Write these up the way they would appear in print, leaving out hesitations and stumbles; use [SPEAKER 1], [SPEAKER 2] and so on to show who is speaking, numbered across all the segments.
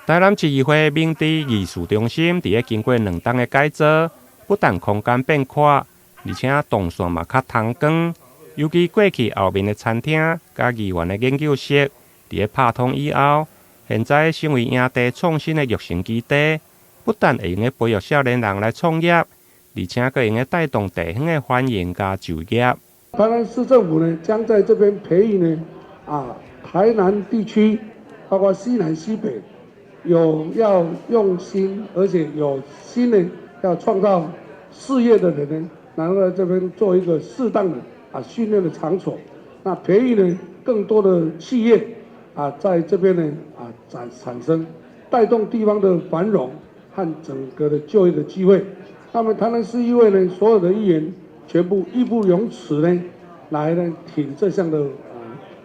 [SPEAKER 1] 台南市議會明知藝術中心佇咧經過兩冬的改造，不但空間變闊，而且動線嘛較通光。尤其過去後面的餐廳佮議員的研究室，佇咧拍通以後，現在成為營地創新的育成基地，不但會用得培育少年人來創業，而且閣會用得帶動地方的繁榮佮就業。
[SPEAKER 2] 台南市政府呢，將在這邊培育呢，啊，台南地區，包括西南西北，有要用心，而且有心呢，要創造事業的人呢，然後在這邊做一個適當的啊訓練的場所，那培育呢更多的企業啊，在這邊呢啊產生，帶動地方的繁榮和整個的就業的機會。那麼台南市議會呢，所有的議員全部義不容辭呢，來呢挺這項的啊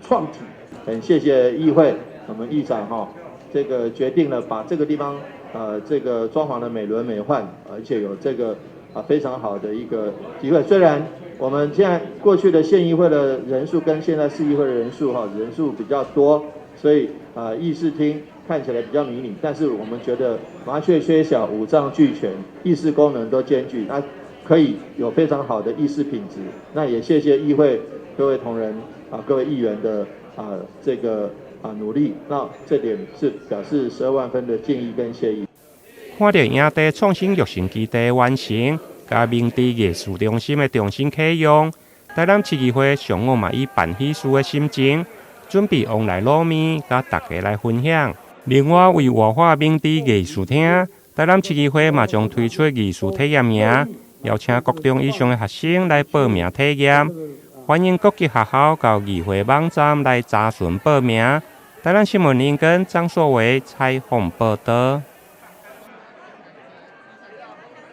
[SPEAKER 2] 創舉。
[SPEAKER 3] 很謝謝議會，我們議長哈，這個決定了把這個地方，這個裝潢的美輪美奐，而且有這個啊非常好的一個機會。雖然我們現在過去的縣議會的人數跟現在市議會的人數哈人數比較多，所以啊議事廳看起來比較迷你，但是我們覺得麻雀雖小五臟俱全，議事功能都兼具，那可以有非常好的議事品質。那也謝謝議會各位同仁啊各位議員的啊這個啊努力，那這點是表示12萬分的敬意跟謝意。
[SPEAKER 1] 看著營地創新育成基地完成，佮明知藝術中心的重新啟用，台南市議會上午嘛以辦喜事的心情，準備旺來滷麵，佮大家來分享。另外，為活化明知藝術廳，台南市議會嘛將推出藝術體驗營，邀請國中以上的學生來報名體驗。歡迎各級學校到議會網站來查詢報名。台南新聞林根張碩維採訪報導。